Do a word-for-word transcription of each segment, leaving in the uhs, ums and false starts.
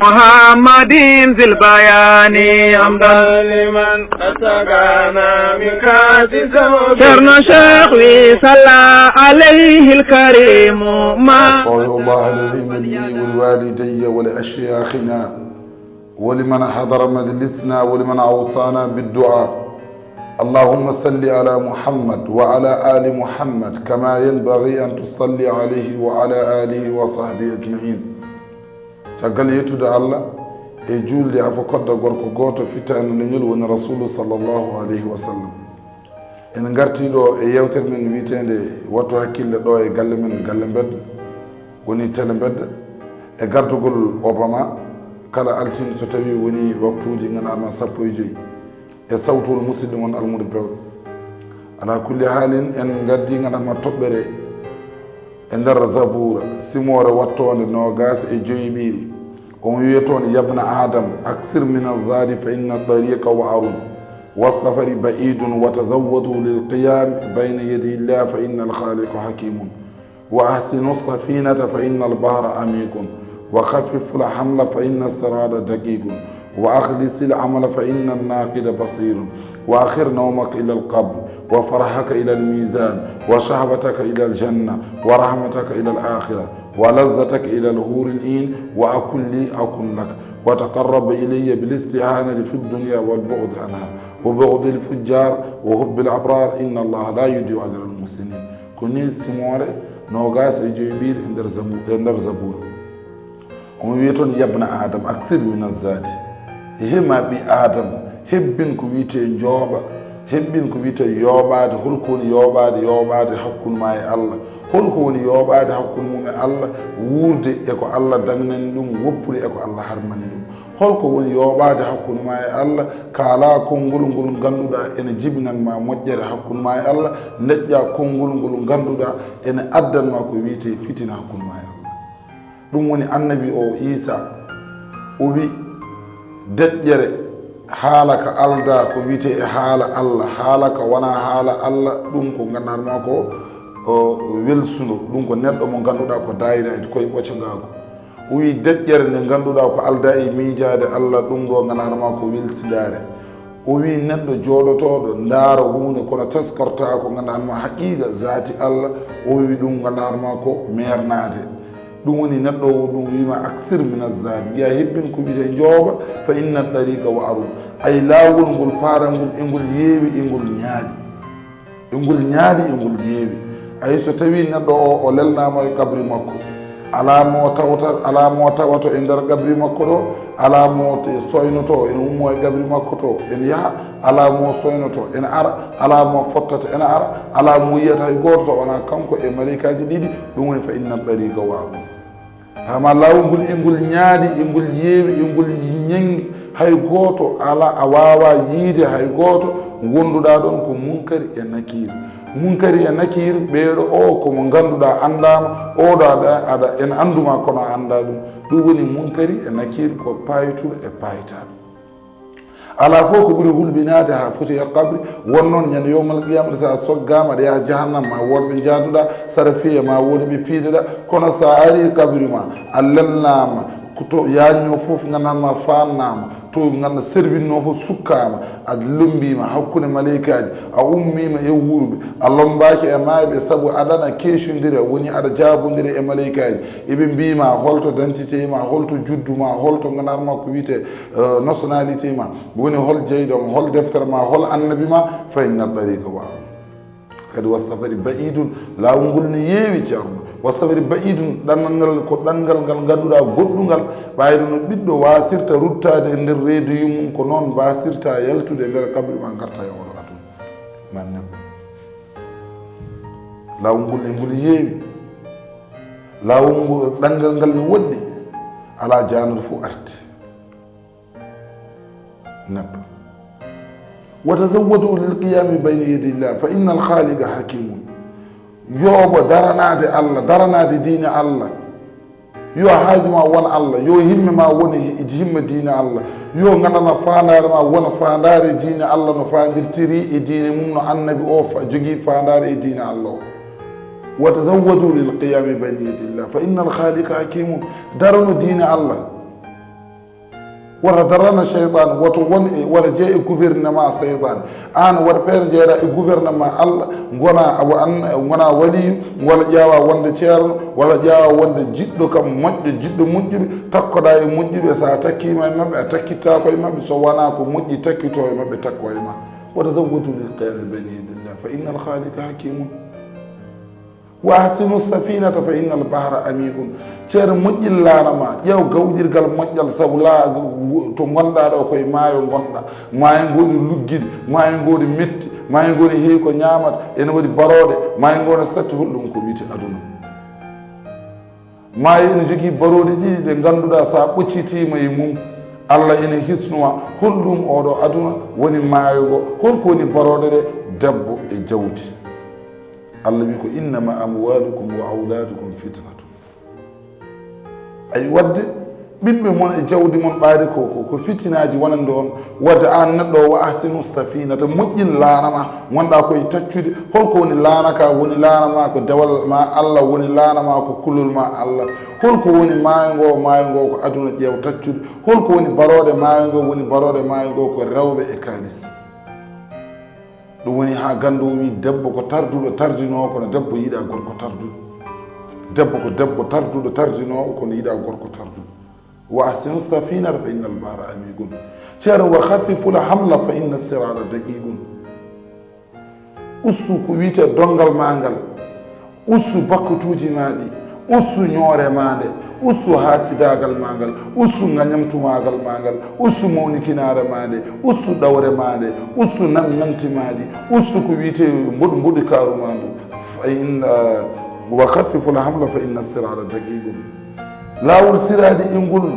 محمد ذي البيان. حمدا لمن أسقانا من كأس ذوق. Ceerno Cheikh wi صلى عليه الكريم. ما أستغفر الله العظيم لي ولوالدي ولأشياخنا ولمن حضر مجلسنا ولمن أوصانا بالدعاء. اللهم صل على محمد وعلى آل محمد كما ينبغي أن تصلي عليه وعلى آله وصحبه أجمعين. Caggal yettude Allah e juulde afo kodda gorko gooto fittaandu leñol woni Rasuulu sallallahu alayhi wa sallam. En ngartii ɗo e yewtere men wiyeteende Wattu Hakkille ɗo e galle men, Galle Mbedda, woni Tele Mbedda, e gardugol Obama kala altine so tawii woni waktuuji ngannduɗaa ma sappo e joy. E sawtol musidɗo mon Almuudo Bewɗo. Alaa kulli haalin, en ngardi ngannduɗaa ma toɓɓere e nder Zabuura, simoore wattoonde noogaas e joy ɓiire. Omo wiya toon: يا ابن آدم أكثر من الزاد فإن الطريق وعر والسفر بعيد وتزود للقيام بين يدي الله فإن الخالق حكيم. وأحسن السفينة فإن البحر عميق. وخفف الحمل فإن الصراط دقيق. وأخلص العمل فإن الناقد بصير. وأخر نومك إلى القبر. وفرحك إلى الميزان. وشهوتك إلى الجنة. ورحمتك إلى الآخرة. ولذتك إلى الحور العين. وأكن لي أكن لك. وتقرب إلي بالاستعانة في الدنيا والبعد عنها. وبغض الفجار. وحب الأبرار. إن الله لا يضيع أجر المحسنين. Ko nii simoore noogaas e joy ɓiire e nder Zabu-, e nder Zabuura. Omo wiya toon: يا ابن آدم أكثر من الزاد. He ma ɓii Aadama, hebbin ko wiyetee njooɓa, hebbin ko wiyetee yooɓaade. Hol ko woni yooɓaade? Yooɓaade hakkunde ma e Allah. Hol ko woni yooɓaade hakkunde mum e Allah? Wuurde e ko Allah dagnani ɗum, woppude e ko Allah harmani ɗum. Hol ko woni yooɓaade hakkunde ma e Allah? Kaalaa konngol ngol ngannduɗaa ene jibinan ma moƴƴere hakkunde ma e Allah, ndeƴƴaa konngol ngol ngannduɗaa ene addan ma ko wiyetee fitina hakkunde ma e Allah. Ɗum woni Annabi o Iisaa, o wi deƴƴere haala ka aldaa ko wiyetee e haala Allah, haala ka wonaa haala Allah, ɗum ko ngannduɗaa ma ko, o, welsuno, ɗum ko neɗɗo mo ngannduɗaa ko daayira e koye ɓocangaaku. O wi deƴƴere nde ngannduɗaa ko aldaa e miijaade Allah, ɗum ɗo ngannduɗaa ma ko welsindaare. O wi neɗɗo jooɗotooɗo ndaara huunde kono taskortaa ko ngannduɗaa ma haqiiqa zaati Allah, o wi ɗum ngannduɗaa ma ko meernaade. Ɗum woni neɗɗo o ɗum wima أكثر من الزاد. Njiya hebbin ko wiyetee njooɓa, فإن الطريق وعر. Ay laawol ngol paarangol e ngol yeewi e ngol ñaaɗi. E ngol ñaaɗi, e ngol yeewi. Ay, so tawii neɗɗo o, o lelnaama e qabri makko, alaa mo tawta, alaa mo tawato e nder qabri makko ɗo, alaa mo te-, soynoto, ene ummo e qabri makko to, ene yaha, alaa mo soynoto, ene ara, alaa mo fottata, ene ara, alaa mo yiyata hay gooto so wonaa kanko e maleykaaji ɗiɗi, ɗum woni فإن الطريق وعر. Hama laawol ngol e ngol ñaaɗi, e ngol yeewi, e ngol ñengi, hay gooto alaa, a waawaa yiide hay gooto wonduɗaa ɗon ko Munkari e Nakiir. Munkari e Nakiir, ɓeeɗo o ko mo ngannduɗaa anndaama, oɗo aɗa, aɗa, ene annduma kono a anndaa ɗum. Ɗum woni Munkari e Nakiir ko paaytuɗo e paaytaaɗo. Alaa fof ko ɓuri hulɓinaade haa foti e qabri. Won noon ñande yowmal qiyamata, so a soggaama, aɗa yaha jahannam, ma wood ɓe njaaduɗaa, sara fiye ma woodi ɓe piideɗaa. Kono so a ari qabri ma, a lelnaama, ko to yaañño fof ngannduɗaa ma faannaama, to ngannduɗaa serwinno fof sukkaama, a lommbiima hakkunde maleykaaji, a ummiima e wuurɓe, a lommbaaki e maayɓe, sabu aɗana keecondira, woni aɗa jaabondira e maleykaaji. Eɓe mbiima holto dentité ma, holto juddu ma, holto ngannduɗaa ma ko wiyetee, eh, nationalité ma, woni hol jeyɗo ma, hol deftere ma, hol annabi ma, فإن الطريق وعر. Kadi والسفر بعيد, laawol ngol ne yeewi, Ceerno. والسفر بعيد, ɗanngal ngal ko ɗanngal ngal ngannduɗaa goɗɗungal, ɓayde no ɓiɗɗo waasirta ruttaade e nder reedu yummum, ko noon mbaasirta yaltude e nder qabri ma ngarta e oɗo aduna. Ma neɗɗo. Laawol ngol e ngol yeewi. Laawol ngol, ɗanngal ngal ne woɗɗi. Alaa jaanooɗo fof arti. Neɗɗo. وتزودوا للقيام بين يدي الله فإن الخالق حكيم. Yo omo daranaade Allah, daranaade diine Allah. Yo haaju ma won Allah, yo himme ma won hi-, himme diine Allah. Yo ngannduɗaa faandaare ma won faandaare diine Allah no faandirtiri e diine mum no annabi o fa-, jogii faandaare e diine Allah o. وتزودوا للقيام بين يدي الله فإن الخالق حكيم. Darano diine Allah. Wata darana seyɗan, woto won e, wata jeye e gouvernement seyɗan. An wata feere jeeɗa e gouvernement Allah, gona awa an, gona waliyu, wala ƴeewa wonde ceerno, wala ƴeewa wonde jiɗɗo kam moƴƴo, jiɗɗo moƴƴuɓe, takkoɗa e moƴƴuɓe, sa takkima e maɓɓe, a takkittako e maɓɓe, so wona ko moƴƴi takkito e maɓɓe, takko e ma. Wata zawwadu lil qiyami bayna yadillah, fa innal khaliqa hakimun. Wa ahsinu safinata fa innal bahra amiqun. Ceerno, moƴƴin laana ma, ƴeew gawƴirgal moƴƴal, sabu laa, to ngonɗa ɗo koye maayo ngonɗa. Maayo ngo ne luggiɗi, maayo ngo ne metti, maayo ngo ne heewi ko ñaamata, ene waɗi barooɗe, maayo ngo ne satti, holɗum ko wiyte aduna. Maayo ene jogii barooɗe ɗiɗi ɗe ngannduɗaa, so a ɓoccitiima e mum, Allah ene hisnuwa. Holɗum oɗo aduna woni maayo ngo? Holko woni barooɗe ɗe? Debbo e jawdi. Allah wi ko, "Innama amwalukum wa awladukum fitnatun." Ay, wadde ɓiɓɓe mon e jawdi mon ɓaade ko, ko, ko fitinaaji wonande on. Wadde aan neɗɗo o, wa ahsinu safinata, moƴƴin laana ma, ngonɗa koye taccude. Holko woni laana ka? Woni laana ma ko dewal ma Allah, woni laana ma ko kulol ma Allah. Holko woni maayo ngo? Maayo ngo ko aduna, ƴeew taccude. Holko woni barooɗe maayo ngo? Woni barooɗe maayo ngo ko rewɓe e kaalis. Ɗum woni haa ganndo o wi debbo ko tarduɗo, tardinoowo, kono debbo yiɗa gorko tarduɗo. Debbo ko debbo tarduɗo, tardinoowo, kono yiɗa gorko tarduɗo. Wa ahsinu safinata fa innal bahra amiqun. Ceerno, wa khaffiful hamla fa inna sirata daqiqun. Ustu ko wiyte donngal ma ngal. Ustu bakkutuuji ma ɗi, ustu ñoore ma nde, ustu haasidaagal ma ngal, ustu ngañamtumaagal ma ngal, ustu mawnikinaare ma nde, ustu ɗawre ma nde, ustu nan-, nanti ma ɗi, ustu ko wiyte mboɗ-, mboɗikaaru ma ndu. Fa in, ah, wa khaffiful hamla fa inna sirata daqiqun. Laawol siraadi e ngol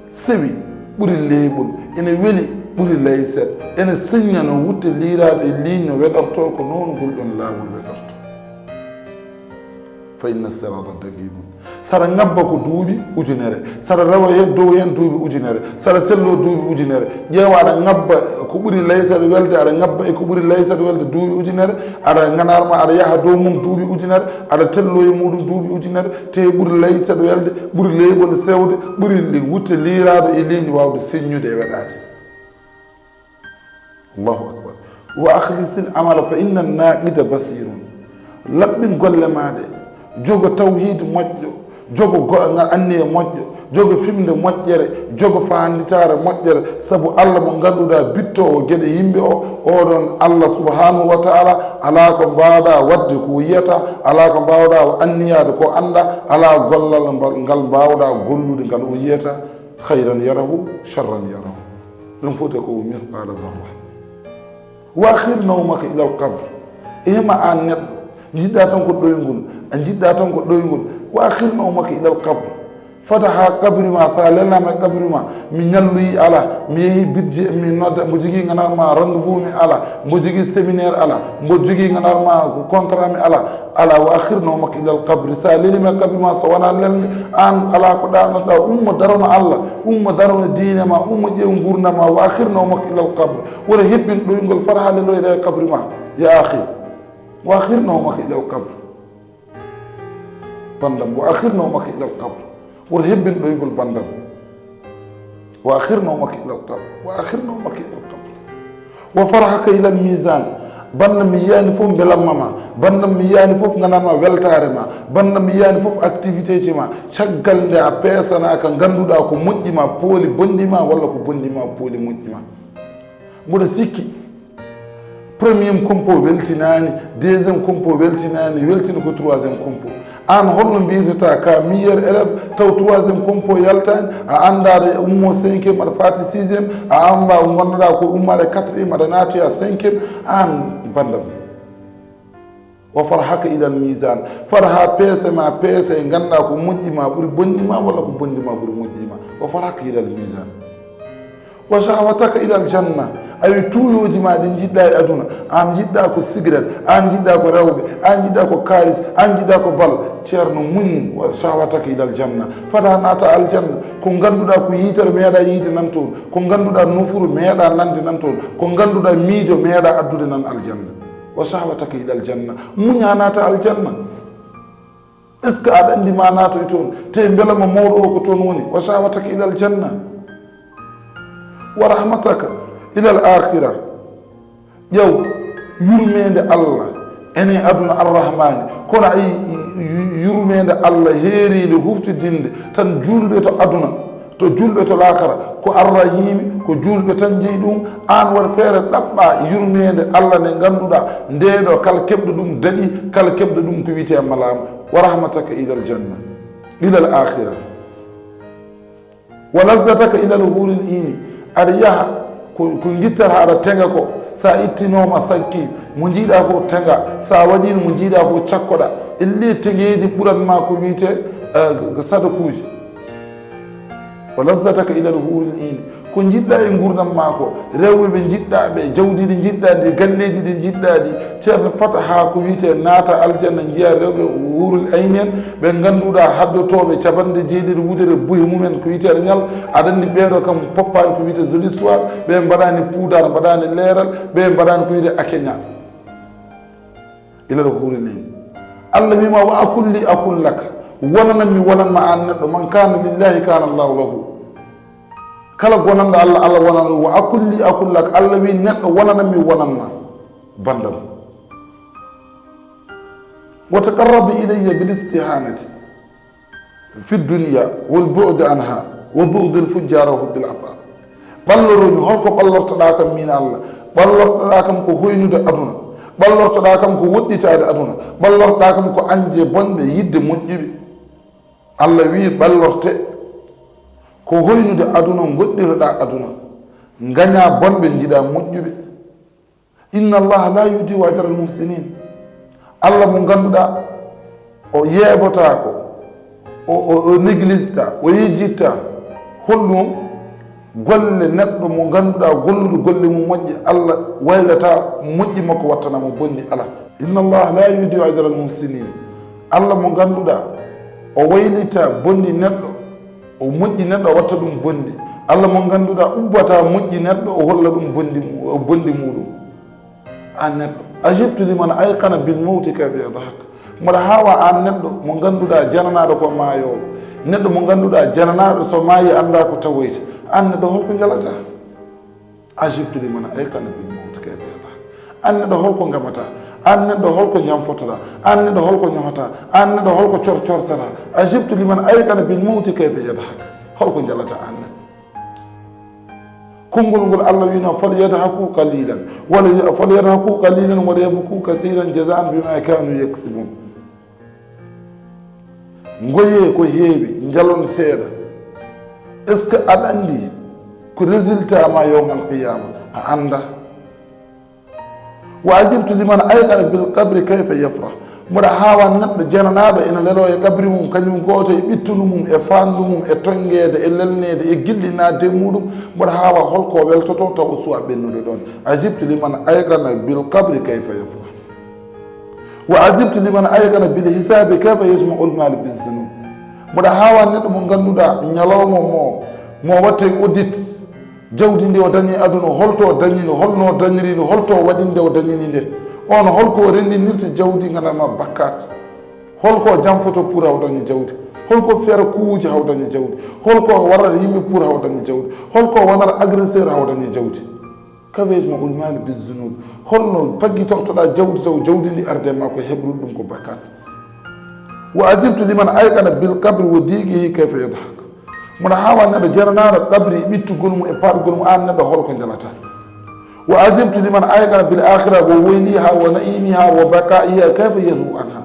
sewi, ɓuri leeɓol, ene weli, ɓuri layset, ene señña no wutte liiraaɗo e liiñ no weɗorto, ko noon ngol ɗon laawol weɗorto. Fa inna sirata daqiqun. Saɗa ngabba ko duuɓi ujunere, saɗa rewa he dow heen duuɓi ujunere, saɗa tello duuɓi ujunere. Ƴeewa, aɗa ngabba ko ɓuri laysat welde, aɗa ngabba e ko ɓuri laysat welde duuɓi ujunere, aɗa nganar ma, aɗa yaha dow mum duuɓi ujunere, aɗa tello e muɗum duuɓi ujunere, te ɓuri laysat welde, ɓuri leeɓol sewde, ɓuri li-, wutte liiraaɗo e liiñ waawde seññude e weɗaade. Allahu akbar. Wa akhlisil amala fa inna naqida basirun. Laɓɓin golle ma ɗe. Jogo tawhiid moƴƴo. Jogo go-, nga-, anniya moƴƴo. Jogo fimde moƴƴere. Jogo faanditaare moƴƴere. Sabu Allah mo ngannduɗaa bittoowo geɗe yimɓe o, oɗon Allah subhanahu wa ta'ala, alaa ko mbaawɗaa waɗde ko o yiyata, alaa ko mbaawɗaa o anniyaade ko annda, alaa gollal mbal, ngal mbaawɗaa gollude ngal o yiyata, khayran yarahu, sharran yarahu. Ɗum foti ko misqala zarra. Wa akhir nawmaka ilal qabr. E ma an neɗɗo, njiɗɗa tan ko ɗoyngol, a njiɗɗa tan ko ɗoyngol. Wa akhir nawmaka ilal qabr. Fata ha kabri ma, sa lelnama e kabri ma, mi ñalloyi ala, mi yeehi budget, mi nodda, mbo jogii nganar ma rendez-vous mi ala, mbo jogii séminaire ala, mbo jogii nganar ma ko contrat mi ala, ala. Wa akhir nawmaka ilal qabr. Sa lelima e kabri ma, so wona lelnde, an ala ko ɗaanoɗa, ummo darono Allah, ummo darono diine ma, ummo ƴeew ngurdam ma. Wa akhir nawmaka ilal qabr. Wota hebbin ɗoyngol fata ha leloyɗa e kabri ma, ya akhi. Wa akhir nawmaka ilal qabr. Bandam, wa akhir nawmaka ilal qabr. Wota hebbin ɗoyngol bandam. Wa akhir nawmaka ilal qabr. Wa akhir nawmaka ilal qabr. Wa farhaka ilal mizan. Bandam, mi yiyani fof mbelamma ma. Bandam, mi yiyani fof nganama weltare ma. Bandam, mi yiyani fof activité ji ma. Caggal nde a peesana ka ngannduɗaa ko moƴƴi ma, pooli bonɗi ma, walla ko bonɗi ma, pooli moƴƴi ma. Mboɗo sikki, premier compo weltinaani, deuxième compo weltinaani, weltina ko troisième compo. Aan holno mbiytata ka meilleur élève, taw troisième compo yaltaani, a anndaa aɗa ummo cinquième, aɗa faati sixième, a anndaa ko ngonnoɗaa ko ummaade quatrième, aɗa naati a cinquième, aan bandam. Wa farhaka ilal mizan. Far ha peese ma, peese ngannda ko moƴƴi ma ɓuri bonɗi ma, walla ko bonɗi ma ɓuri moƴƴi ma. Wa farhaka ilal mizan. Wa shahwataka ilal janna. Awi tuuyooji ma ɗi njiɗɗa e aduna. An njiɗɗa ko cigarette, an njiɗɗa ko rewɓe, an njiɗɗa ko kaalis, an njiɗɗa ko bal. Ceerno, muñ, wa shahwataka ilal janna. Fata naata aljanna. Ko ngannduɗaa ko yitere meeɗa yiide nan toon. Ko ngannduɗaa nofuru meeɗa nande nan toon. Ko ngannduɗaa miijo meeɗa addude nan aljanna. Wa shahwataka ilal janna. Muñ ha naata aljanna. Est-ce que aɗa anndi ma naatoy toon? Te mbela mo mawɗo o ko toon woni? Wa shahwataka ilal janna. ورحمتك إلى الآخرة. Ƴeew, yurmeende Allah ene aduna, Arrahmaani, kono ay, yurmeende Allah heeriinde huftidinde tan juulɓe to aduna, to juulɓe to laakara, ko Arrahiimi, ko juulɓe tan njeyi ɗum. Aan waɗ feere ɗaɓɓa yurmeende Allah nde ngannduɗaa ndee ɗoo, kala keɓɗo ɗum daɗi, kala keɓɗo ɗum ko wiyetee malaama. ورحمتك إلى الجنة، إلى الآخرة. ولذتك إلى الحور العين. Aɗa yaha ko, ko ngittata aɗa teŋa ko, so a ittinooma a sankii, mo njiiɗaa fof teŋa, so a waɗiino mo njiiɗaa fof cakkoɗaa. Ellee teŋeeji ɓuran ma ko wiyetee, eh, ko sadakuuji. ولذتك إلى الحور العين. Ko njiɗɗaa e nguurndam maa ko, rewɓe ɓe njiɗɗaa ɓe, jawdi ndi njiɗɗaa ndi, galleeji ɗi njiɗɗaa ɗi, ceerno, fota haa ko wiyetee naata aljanna, njiyaa rewɓe huurul ayni en, ɓe ngannduɗaa haddotooɓe capanɗe jeeɗiɗi wudere buhe mum en ko wiyetee ñal, aɗa anndi ɓee ɗoo kam poppaani ko wiyetee Zoli Soir, ɓe mbaɗaani puudar, mbaɗaani leeral, ɓe mbaɗaani ko wiyetee Akenya. إلى الحور العين. Allah wiima, وأكن لي أكن لك. Wonanam mi wonan ma aan neɗɗo, من كان لله كان الله له. Kala gonanɗo Allah, Allah wonan ɗum. وأكن لي أكن لك. Allah wii neɗɗo, wonanam mi wonan ma banndam. وتقرب إلي بالاستهانة في الدنيا والبعد عنها وبغض الفجار وحب الأبرار. Ɓalloroo mi, holko ɓallortoɗaa kam miin Allah? Ɓallortoɗaa kam ko hoynude aduna, ɓallortoɗaa kam ko woɗɗitaade aduna, ɓallortoɗaa kam ko añde bonɓe, yiɗde moƴƴuɓe. Allah wii ɓallorte ko hoynude aduna, ngoɗɗitoɗaa aduna, ngañaa bonɓe, njiɗaa moƴƴuɓe. إن الله لا يضيع أجر المحسنين. Allah mo ngannduɗaa o yeebotaako, o, o, o négligeta, o yejjitta. Holɗum? Golle neɗɗo mo ngannduɗaa golluɗo golle mum moƴƴe, Allah waylataa moƴƴi makko wattana mo bonɗi, alaa. إن الله لا يضيع أجر المحسنين. Allah mo ngannduɗaa o waylita bonɗi neɗɗo, o moƴƴi neɗɗo, o watta ɗum bonɗi. Allah mo ngannduɗaa ubbataa moƴƴi neɗɗo, o holla ɗum bonɗi mu-, bonɗi muuɗum. Aan neɗɗo, عجبت لمن أيقن بالموت كيف يضحك. Mboɗo haawaa aan neɗɗo mo ngannduɗaa jananaaɗo ko maayoowo, neɗɗo mo ngannduɗaa jananaaɗo so maayii anndaa ko tawoyta. Aan neɗɗo, holko njalataa? عجبت لمن أيقن بالموت كيف يضحك. Aan neɗɗo, holko ngamataa? Aan neɗɗo, holko ñamfotoɗaa? Aan neɗɗo, holko ñohataa? Aan neɗɗo, holko cor-, cortataa? عجبت لمن أيقن بالموت كيف يضحك. Holko njalataa aan neɗɗo? Konngol ngol Allah wiino, فليضحكوا قليلا ولا، فليضحكوا قليلا وليبكوا كثيرا جزاء بما كانوا يكسبون. Ngoyee ko heewi, njalon seeɗa. Est-ce que aɗa anndi ko résultat ma yawmal qiyaama? A anndaa. وعجبت لمن أيقن بالقبر كيف يفرح. Mboɗo haawaa neɗɗo jananaaɗo ene leloo e qabri mum, kañum gooto e ɓittundu mum, e faandu mum, e tonngeede, e lelneede, e gilɗi naatde e muuɗum. Mboɗo haawaa holko weltotoo taw o suwaa ɓennude ɗoon. عجبت لمن أيقن بالقبر كيف يفرح. وعجبت لمن أيقن بالحساب كيف يجمع المال بالذنوب. Mboɗo haawaa neɗɗo mo ngannduɗaa ñalawma mo, mo watte audit, jawdi ndi o dañi aduna, holto o dañi ndi, holno o dañiri ndi, holto o waɗi nde o dañini nde. On holko o renndinirta jawdi nganndanma bakkaat? Holko o jamfoto pour haa o daña jawdi? Holko o fiyata kuuji haa o daña jawdi? Holko o warata yimɓe pour haa o daña jawdi? Holko o wonata agresseur haa o daña jawdi? كيف يجمع المال بالذنوب. Holno paggitortoɗaa jawdi taw jawdi ndi arde ma ko heɓrude ɗum ko bakkaat? وعجبت لمن أيقن بالقبر وضيقه كيف يضحك. Mboɗo haawaa neɗɗo jananaaɗo qabri, ɓittugol mum e paɗugol mum, aan neɗɗo holko njalataa? وعجبت لمن أيقن بالآخرة وويلها ونعيمها وبقائها كيف يلهو عنها.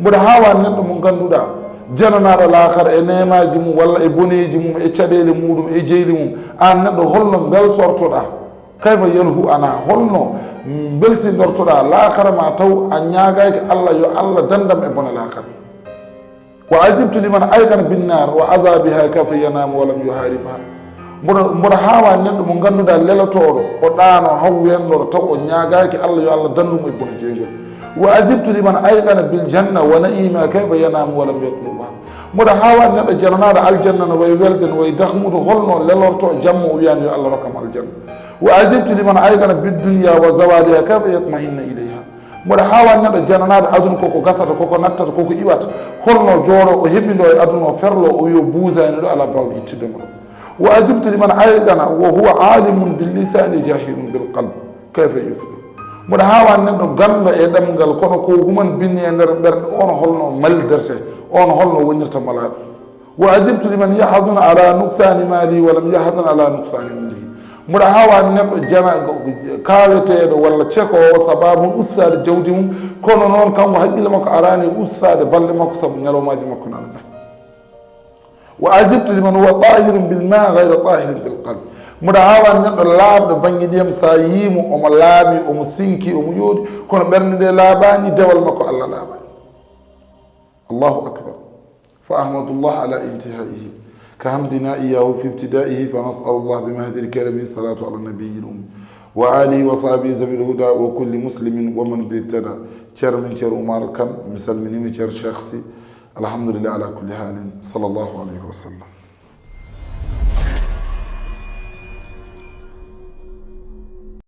Mboɗo haawaa neɗɗo mo ngannduɗaa jananaaɗo laakara e neemaaji mum walla e boneeji mum e caɗeele muuɗum e jeyli mum, aan neɗɗo holno mbeltortoɗaa? كيف يلهو عنها. Holno mbeltindortoɗaa laakara ma taw a ñaagaaki Allah yo Allah danndam e bone laakara? وعجبت لمن أيقن بالنار وعذابها كيف ينام ولم يحاربها. Mboɗo, mboɗo haawaa neɗɗo mo ngannduɗaa lelotooɗo, o ɗaano haw weenndoro taw o ñaagaaki Allah yo Allah danndum e bone jeyngol. وعجبت لمن أيقن بالجنة ونعيمها كيف ينام ولم يطلبها. Mboɗo haawaa neɗɗo jananaaɗo aljanna no wayi welde, no wayi dahmude, holno lelortoo jamma o wiyaani yo Allah rokkam aljanna. وعجبت لمن أيقن بالدنيا وزوالها كيف يطمئن إليها. Mboɗo haawaa neɗɗo jananaaɗo aduna koko gasata, koko nattata, koko iwata. Holno jooɗo o heɓindoo e aduna o ferlo o wiyo buusaani ɗo alaa baawɗo ittude mo ɗo. وعجبت لمن أيقن وهو عالم باللسان جاهل بالقلب كيف يفلح. Mboɗo haawani neɗɗo ganndo e ɗemngal, kono ko human binni e nder ɓernde, on holno malderte, on holno wonirta malaaɗo. وعجبت لمن يحزن على نقصان مالي ولم يحزن على نقصان عمره. Mboɗo haawani neɗɗo jana kaaweteeɗo walla cekoowo sababu ustaade jawdi mum, kono noon kanko haqqille makko araani ustaade balɗe makko sabu ñalawmaaji makko nana. وعجبت لمن هو طاهر بالماء غير طاهر بالقلب. Mboɗo haawani neɗɗo laaɓɗo bannge ndiyam, so a yii mo omo laaɓi, omo sinki, omo yooɗi, kono ɓernde nde laaɓaani, dewal makko Allah laaɓaani. الله أكبر. فأحمد الله على انتهائه كحمدنا إياه في ابتدائه، فنسأل الله بمهد الكرم الصلاة على النبي الأمي وآله وصحبه ذوي الهدى وكل مسلم ومن به اهتدى. Ceerno men Ceerno Oumar Kane, mi salminiima, Ceerno Cheikh Sy. Alhamdulillah ala kulli haalin. Sallallahu alayhi wa sallam.